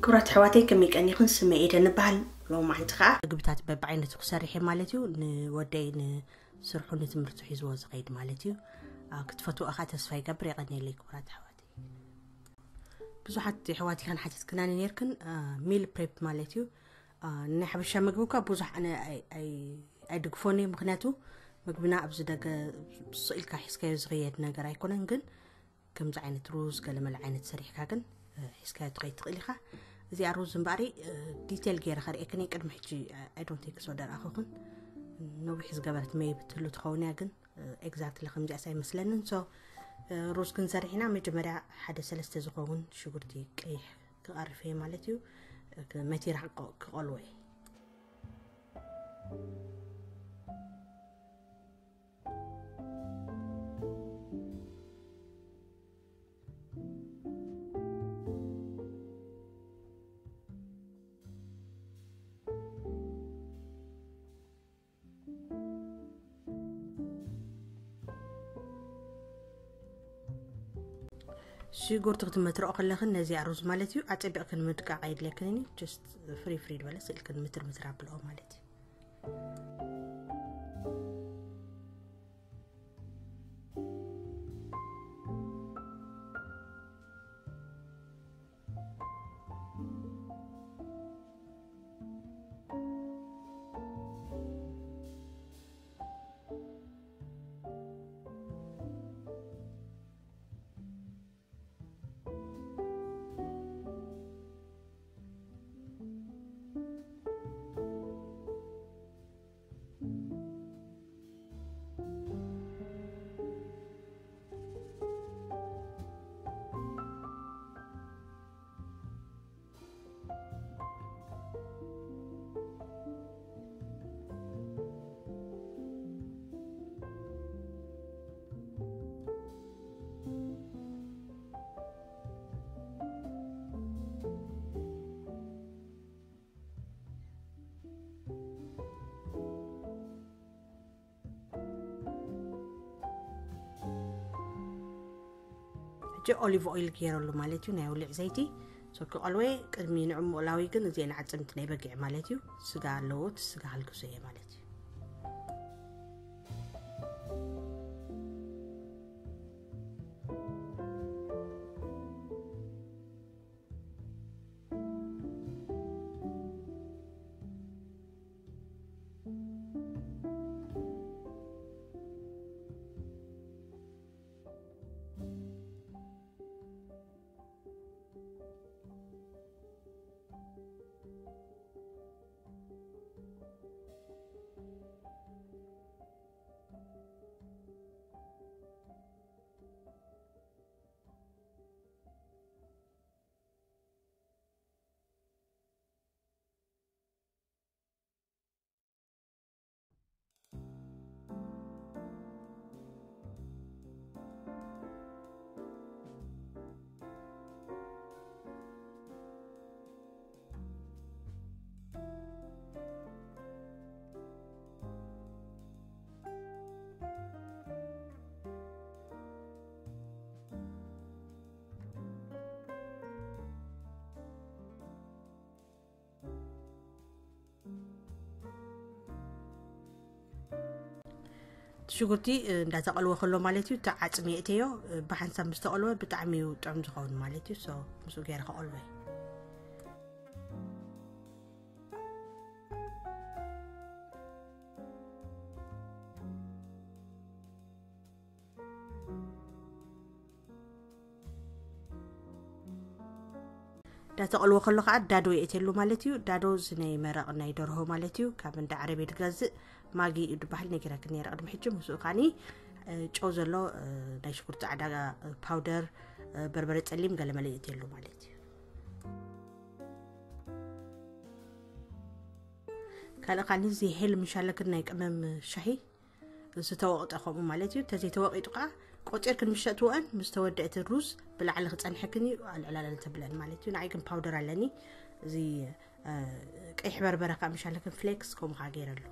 ክቡራት ኣሕዋተይ፣ ከመይ ቀኒኹን? ስመ ኤደን እበሃል። ሎማዓንቲ ከዓ ምግብታት በብዓይነቱ ክሰርሕ እየ ማለት እዩ። ንወደይ ንስርሑ ንትምህርቱ ሒዝዎ ዝኸይድ ማለት እዩ። ኣብ ክትፈትዎ እኻ ተስፋ ይገብር። የቐንየለይ ክቡራት ኣሕዋተይ። ብዙሓት ኣሕዋት ኢኻን ሓቲትክናኒ ነርክን ሚል ፕሬፕ ማለት እዩ። ናይ ሓበሻ ምግቢ እኳ ብዙሕ ኣነ ኣይ- ኣይ- ኣይድግፎን እየ። ምክንያቱ ምግብና ኣብዚ ደገ ስኢልካ ሒዝካዮ ዝኸየድ ነገር ኣይኮነን። ግን ከምዚ ዓይነት ሩዝ ገለመለ ዓይነት ሰሪሕካ ግን ሒዝካዮ ትኸይድ ትኽእል ኢኻ። እዚኣ ሩዝ እምበኣሪ ዲቴል ገይረ ከርእየክን እየ። ቅድሚ ሕጂ ኣይ ዶንት ቲንክ ሶ ደርኣኹኽን። ነዊሕ ዝገበረት መይ ብትህሉ ትኸውን እያ። ግን ኤግዛክትሊ ከምዚኣስ ኣይመስለንን። ሶ ሩዝ ክንሰርሕ ኢና። መጀመርያ ሓደ ሰለስተ ዝኸውን ሽጉርቲ ቀይሕ ክቐርፍ እየ ማለት እዩ። መቲራ ክቆልዎ እየ። ሽጉርቲ ክትመትርኦ ከለኽን ነዚኣ ሩዝ ማለት እዩ ኣጸቢቕክን ምድቃቕ ኣየድልየክንን እዩ። ጀስት ፍሪ ፍሪ ዝበለ ስእልክን ምትር ምትር ኣብልኦ ማለት እዩ። ሕጂ ኦሊቭ ኦይል ገይረሉ ማለት እዩ፣ ናይ ውልዕ ዘይቲ። ሶ ክቐልወ ቅድሚ ንዕኡ ምእላዊ ግን እዚአን ዓጽምቲ ናይ በጊዕ ማለት እዩ፣ ስጋ ኣለዎ፣ እቲ ስጋ ሃልክሶ እየ ማለት እዩ። ሽጉርቲ እንዳተቐልወ ከሎ ማለት እዩ፣ እቲ ዓፅሚ የእተዮ። ብሓንሳብ ምስ ተቐልወ ብጣዕሚ እዩ ጥዑም ዝኸውን ማለት እዩ። ሶ ምስኡ ገይረ ከቐልወ። እንዳተቐልወ ከሎ ከዓ ዳዶ የእትየሉ ማለት እዩ። ዳዶ እዚ ናይ መረቕ ናይ ደርሆ ማለት እዩ። ካብ እንዳ ዓረብ ድገዝእ ማጊ እዩ ዝበሃል፣ ነጊረክን ነይረ ቅድሚ ሕጂ። ምስኡ ከዓኒ ጨው ዘሎ ናይ ሽጉርቲ ፃዕዳ ፓውደር፣ በርበረ ፀሊም ገለመለ የእትየሉ ማለት እዩ። ካልእ ከዓኒ እዚ ሄል ምሻለክን ናይ ቅመም ሻሂ ዝተወቕጠ ከምኡ ማለት እዩ። እንተዘይተወቒጡ ከዓ ቆፂርክን ምሸጥወን ምስ ተወደእትን ሩዝ ብላዕሊ ክፀንሐክን እዩ፣ ኣልዕላለ ተብለን ማለት እዩ። ንዓይ ግን ፓውደር ኣለኒ። እዚ ቀይሕ በርበረ ከዓ ምሻለክን ፍሌክስ ከምኡ ከዓ ገይረሉ።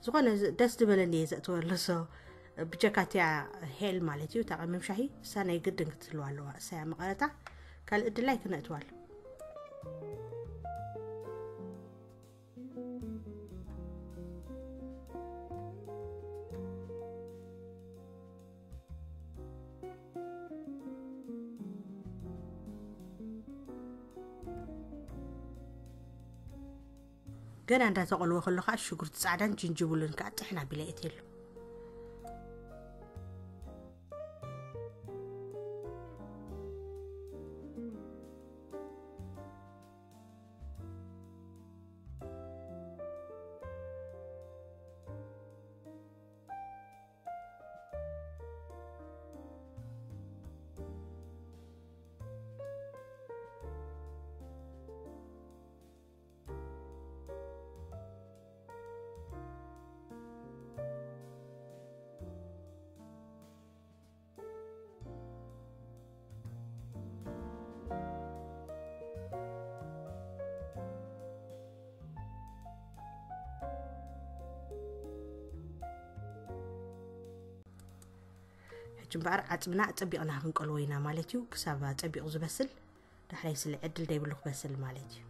ዝኾነ ደስ ዝበለኒ እየ ዘእትወሉ። ሶ ብጀካትያ ሄል ማለት እዩ፣ እታ ቀመም ሻሂ እሳ ናይ ግድን ክትህልዋ ኣለዋ። እሳ እያ መቐረታ፣ ካልእ ድላይ ክነእትዋሉ። ገና እንዳተቆልወ ከሎ ከዓ ሽጉርቲ ፃዕዳን ጅንጅብሉን ከዓ ጥሕን ኣቢለ እትየሉ። ሕጂ እምበኣር ዓፅምና ኣፀቢቕና ክንቀልዎ ኢና ማለት እዩ። ክሳብ ኣፀቢቑ ዝበስል ዳሕራይ ስለ ዕድል ደይብሉ ክበስል ማለት እዩ።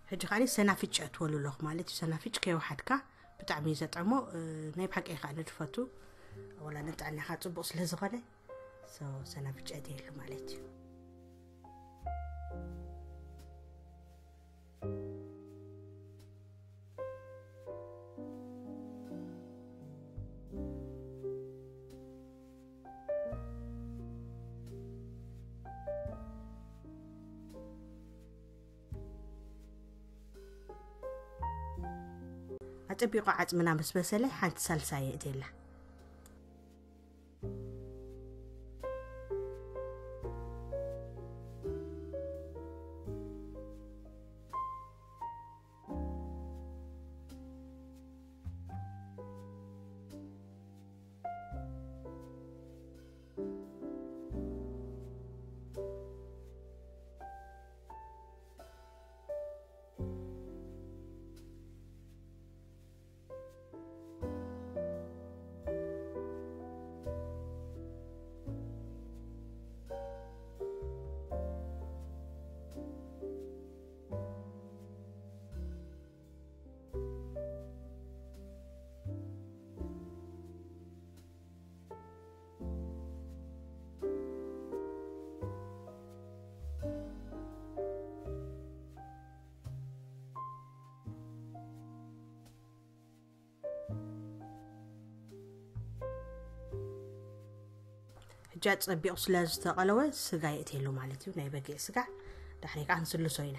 ሕጂ ከዓኒ ሰናፍጭ እትወሉ ኣለኹ ማለት እዩ። ሰናፍጭ ከይወሓድካ ብጣዕሚ እዩ ዘጥዕሞ። እ፣ ናይ ብሓቂ ከዓ ንድፈቱ፣ ወላ ንጥዕናኻ ፅቡቕ ስለ ዝኾነ፣ so ሰናፍጭ እትየሉ ማለት እዩ። ኣጸቢቑ ዓጽምና ምስ በሰለ ሓንቲ ሳልሳ የእትየላ። ሕጂ ኣጸቢቑ ስለ ዝተቐለወ ስጋ የእትየሉ ማለት እዩ፣ ናይ በጊዕ ስጋ። ዳሕራይ ከዓ ክንስልሶ ኢና።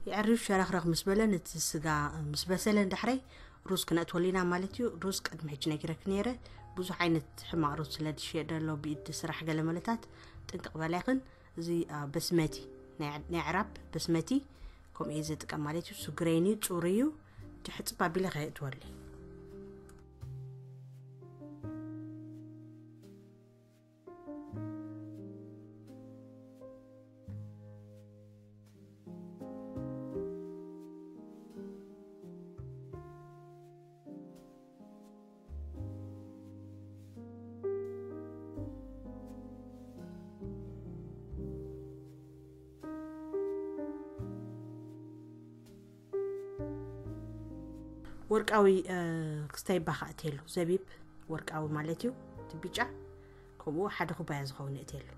የዕርዩ ሸረኽረኽ ምስ በለ፣ ነቲ ስጋ ምስ በሰለ፣ ዳሕራይ ሩዝ ክነእትወሉ ኢና ማለት እዩ። ሩዝ ቅድሚ ሕጂ ነጊረክ ነይረ፣ ብዙሕ ዓይነት ሕማቕ ሩዝ ስለ ዝሽየጥ ዘሎ፣ ብኢድ ስራሕ ገለ መለታት፣ ጥንቅቕ በላ ይኽን። እዚ፣ አ፣ በስመቲ፣ ናይ፣ ናይ ዕራብ በስመቲ፣ ከምኡ እየ ዝጥቀም ማለት እዩ። ስጉረይን እዩ፣ ጽሩይ እዩ። ሕጽብ ኣቢለ ከየእትወሉ። ወርቃዊ ክስታይ ባኻ እትየሉ፣ ዘቢብ ወርቃዊ ማለት እዩ። እቲ ቢጫ ከምኡ ሓደ ኩባያ ዝኸውን እትየሉ።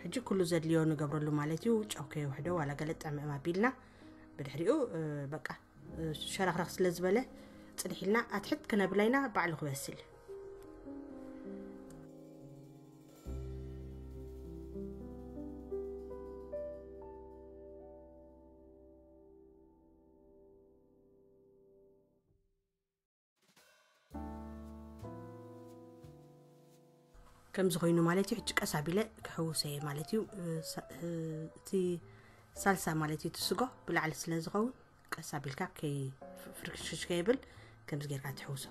ሕጂ ኩሉ ዘድልዮ ንገብረሉ ማለት እዩ። ጨው ከየውሕዶ ዋላ ገለ ጥዕምዕም ኣቢልና ብድሕሪኡ በቃ ሸራኽራኽ ስለ ዝበለ ጽንሕ ኢልና ኣትሕት ክነብላ ኢና፣ ባዕሉ ክበስል። ከምዚ ኮይኑ ማለት እዩ። ሕጂ ቀስ ኣቢለ ክሕውሶ እየ ማለት እዩ። እቲ ሳልሳ ማለት እዩ፣ እቲ ስጎ ብላዕሊ ስለ ዝኸውን ቀስ ኣቢልካ ከይ ፍርክሽክሽ ከይብል ከምዚ ጌርካ ትሕውሶ።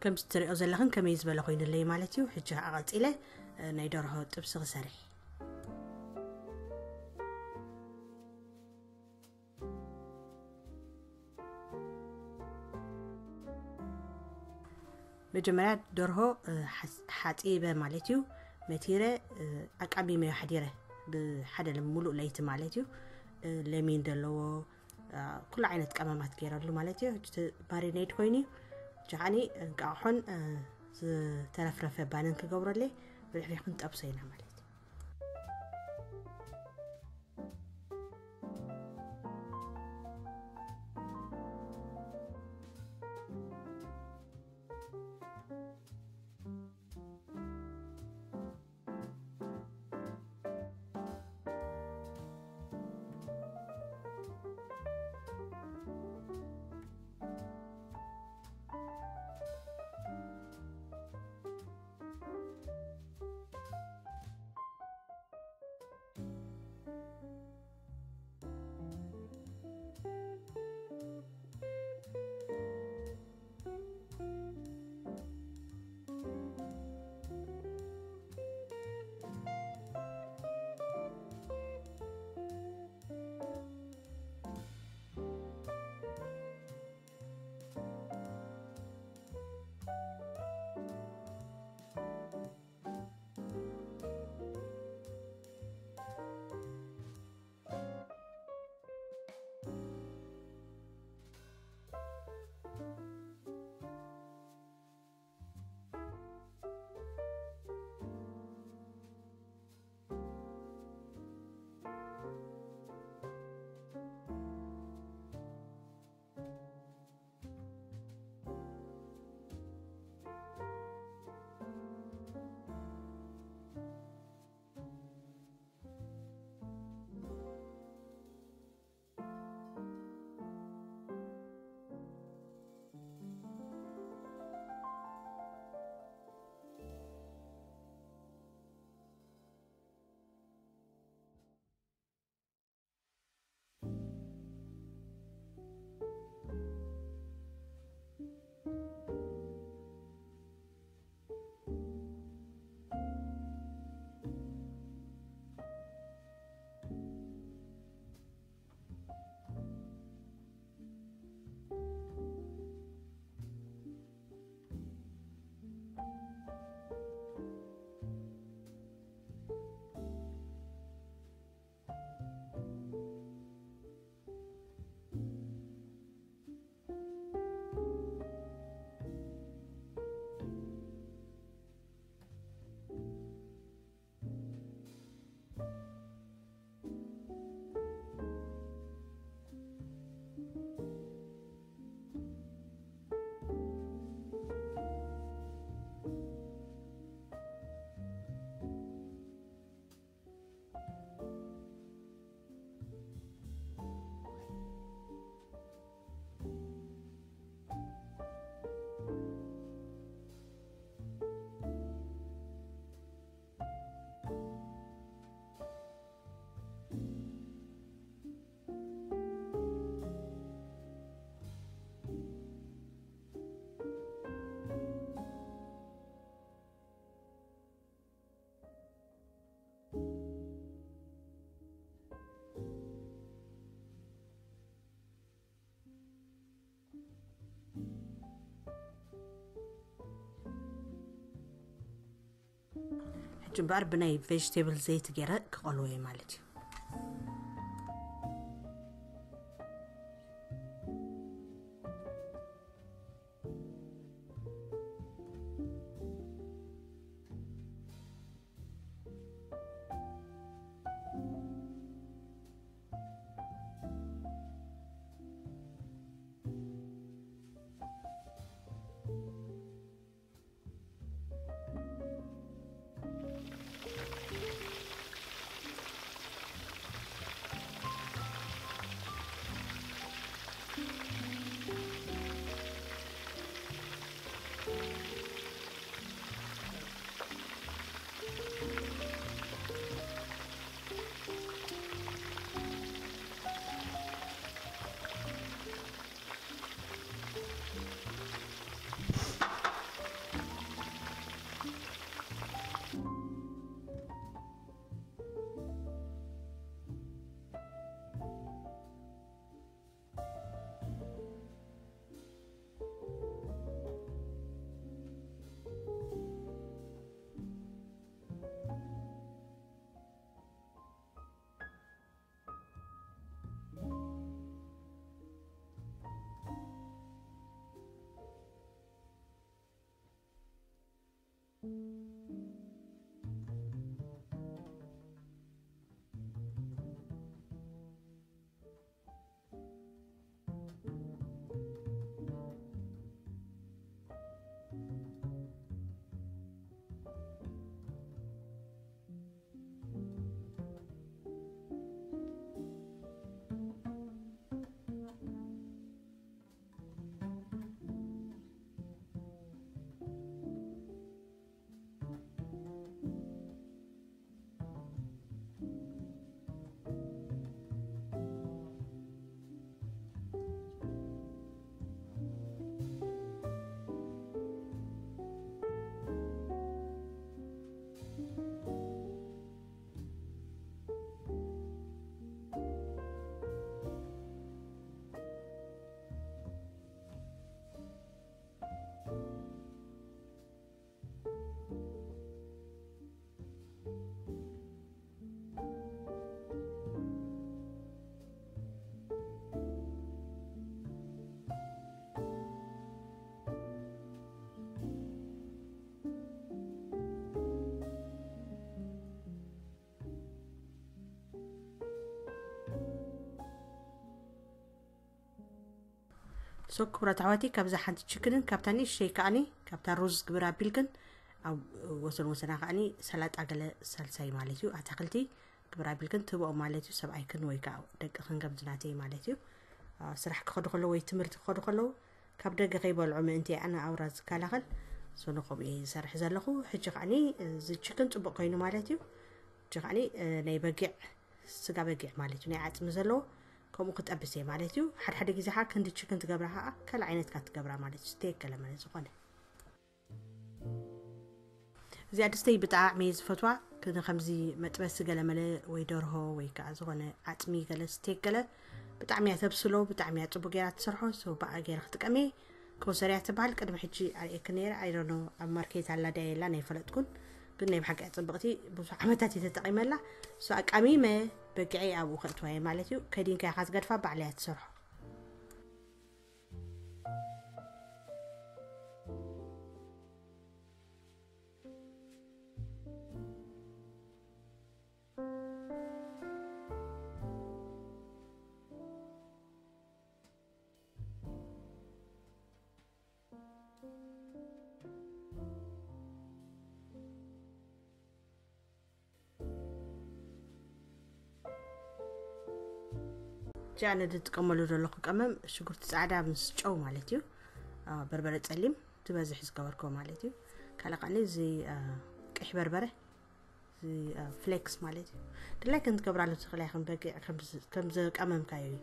ከምዚ ትሪኦ ዘለኽን ከመይ ዝበለ ኮይኑለይ ማለት እዩ። ሕጂ ከዓ ቀፂለ ናይ ደርሆ ጥብሲ ክሰርሕ። መጀመርያ ደርሆ ሓፂበ ማለት እዩ፣ መቲረ ኣቃሚመዮ ሓዲረ፣ ብሓደ ሙሉእ ለይቲ ማለት እዩ። ለሚን ዘለዎ ኩሉ ዓይነት ቀመማት ገይረሉ ማለት እዩ። ማሪኔድ ኮይኑ ጃዓኒ እንቃቑሖን ዝተረፍረፈ ባንን ክገብረለይ ብድሕሪ ክንጠብሶ ኢና ማለት እዩ። እምበኣር ብናይ ቬጅቴብል ዘይቲ ገይረ ክቐልዎ እየ ማለት እዩ። ሶ ክቡራት ኣሕዋተይ፣ ካብዛ ሓንቲ ችክንን ካብታ ንእሽተይ ከዓኒ ካብታ ሩዝ ግብር ኣቢልክን ኣብ ወሰን ወሰና ከዓኒ ሰላጣ ገለ ሳልሳይ ማለት እዩ ኣታክልቲ ግብር ኣቢልክን ትህብኦም ማለት እዩ። ሰብኣይክን ወይ ከዓ ደቅኽን ከምዚ ናተይ ማለት እዩ። ስራሕ ክኸዱ ከለዉ ወይ ትምህርቲ ክኸዱ ከለዉ ካብ ደገ ከይበልዑ ምእንቲ ኣነ ኣውራ ዝከላኸል ሶኖ ከምኡ እየ ዝሰርሕ ዘለኹ። ሕጂ ከዓኒ እዚ ችክን ፅቡቕ ኮይኑ ማለት እዩ። ሕጂ ከዓኒ ናይ በጊዕ ስጋ በጊዕ ማለት እዩ ናይ ዓፅሚ ዘለዎ ከምኡ ክጠብስ እየ ማለት እዩ። ሓደ ሓደ ግዜ ከዓ ክንዲ ችክን ትገብራ ከዓ ካልእ ዓይነት ካ ትገብራ ማለት እዩ። ዝተየከለ ማለት ዝኾነ እዚኣ ድስተይ ብጣዕሚ እየ ዝፈትዋ። ግን ከምዚ መጥበሲ ገለመለ ወይ ደርሆ ወይ ከዓ ዝኾነ ዓፅሚ ገለ ስቴክ ገለ ብጣዕሚ እያ ተብስሎ፣ ብጣዕሚ እያ ፅቡቅ ገይራ ትሰርሖ። ሶ ብኣ ገይረ ክጥቀም እየ። ኮሰር እያ ትበሃል። ቅድሚ ሕጂ ኣርእየክ ነይረ፣ ኣይዶኖ ኣብ ማርኬት ኣላ ድያ የላን ኣይፈለጥኩን። ግን ናይ ብሓቂ እያ ፅብቅቲ፣ ብዙሕ ዓመታት እየ ተጠቂመላ። ሶ ኣቃሚመ በጊዐይ ኣብኡ ከእትዋ እየ ማለት እዩ። ከዲንካ ኢካ ትገድፋ፣ ባዕላ እያ ትሰርሖ። ጃ ነዚ ዝጥቀመሉ ዘለኹ ቀመም ሽጉርቲ ፃዕዳ ምስ ጨው ማለት እዩ። አ፣ በርበረ ፀሊም ትበዝሕ ዝገበርኮ ማለት እዩ። ካልእ ከዓኒ እዚ አ፣ ቀይሕ በርበረ እዚ አ፣ ፍሌክስ ማለት እዩ። ድላይ ከም ትገብራሉ ትኽእላ ኢኽን በጊዕ ከም ዝ- ከም ዝቀመምካዮ እዩ።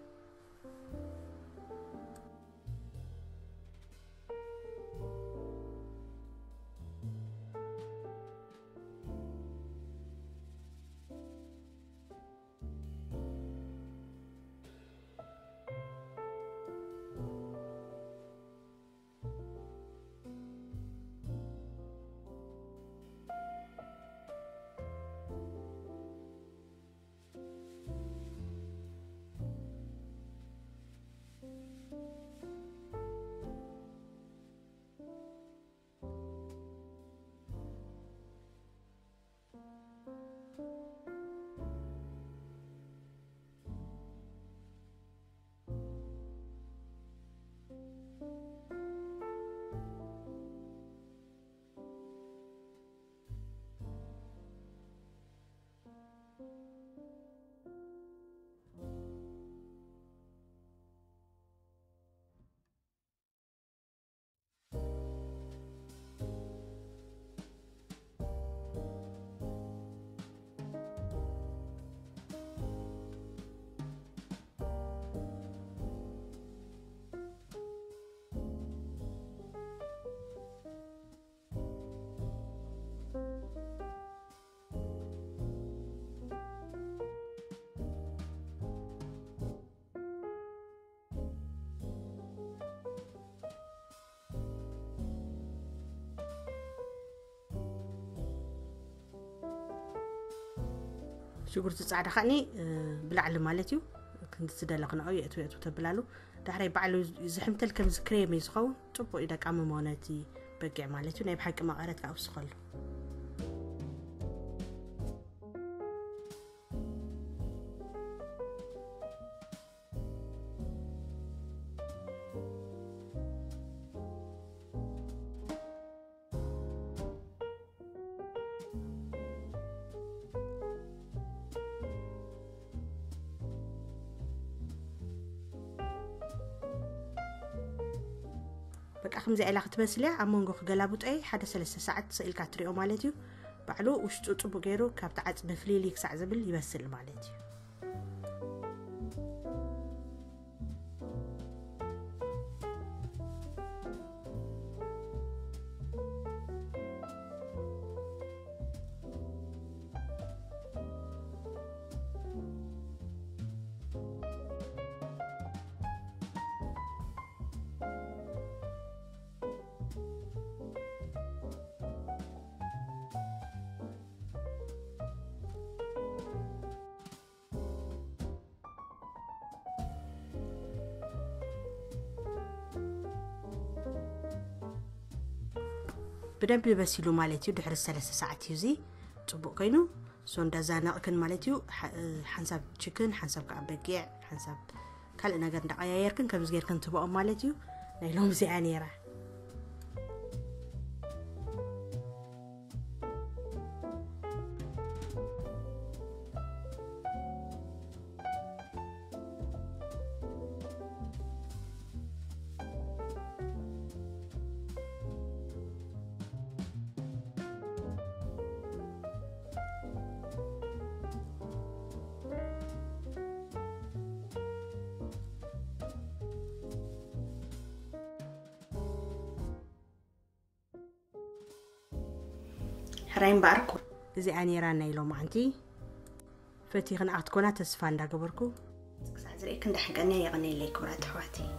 ሽጉርቲ ጻዕዳ ከዓኒ ብላዕሊ ማለት እዩ። ክንዲ ዝደለኽንኦ የእትው የእትው ተብላሉ። ዳሕራይ ባዕሉ ዝሕምተል ከምዚ ክሬም እዩ ዝኸውን። ጽቡቕ እዩ ደቃምሞ ነቲ በጊዕ ማለት እዩ። ናይ ብሓቂ መቐረት ከዓ ውስኸሉ። በቃ ከምዚ ኢላ ክትበስልያ ኣብ መንጎ ክገላብጦይ ሓደ ሰለስተ ሰዓት ስኢልካ ትሪኦ ማለት እዩ። ባዕሉ ውሽጡ ጽቡቅ ገይሩ ካብቲ ዓጽሚ ፍሊሊ ክሳዕ ዝብል ይበስል ማለት እዩ። ብደንቢ በሲሉ ማለት እዩ። ድሕሪ ሰለስተ ሰዓት እዩ እዚ ጽቡቕ ኮይኑ። ሶ እንዳዛነቕክን ማለት እዩ። ሓ- ሓንሳብ ችክን፣ ሓንሳብ ከዓ በጊዕ፣ ሓንሳብ ካልእ ነገር እንዳቀያየርክን ከምዚ ጌርክን ትበኦም ማለት እዩ። ናይ ሎሚ እዚኣ ነይራ። ሕራይ እምበኣር ኩ- እዚኣ ነይራ ናይ ሎማዓንቲ። ፈቲኽንኣ ክትኮና ተስፋ እንዳገበርኩ። ክሳዕ ዝርእየክን ደሓን ቀንያ። የቐንየለይ ክቡራት ኣሕዋተይ።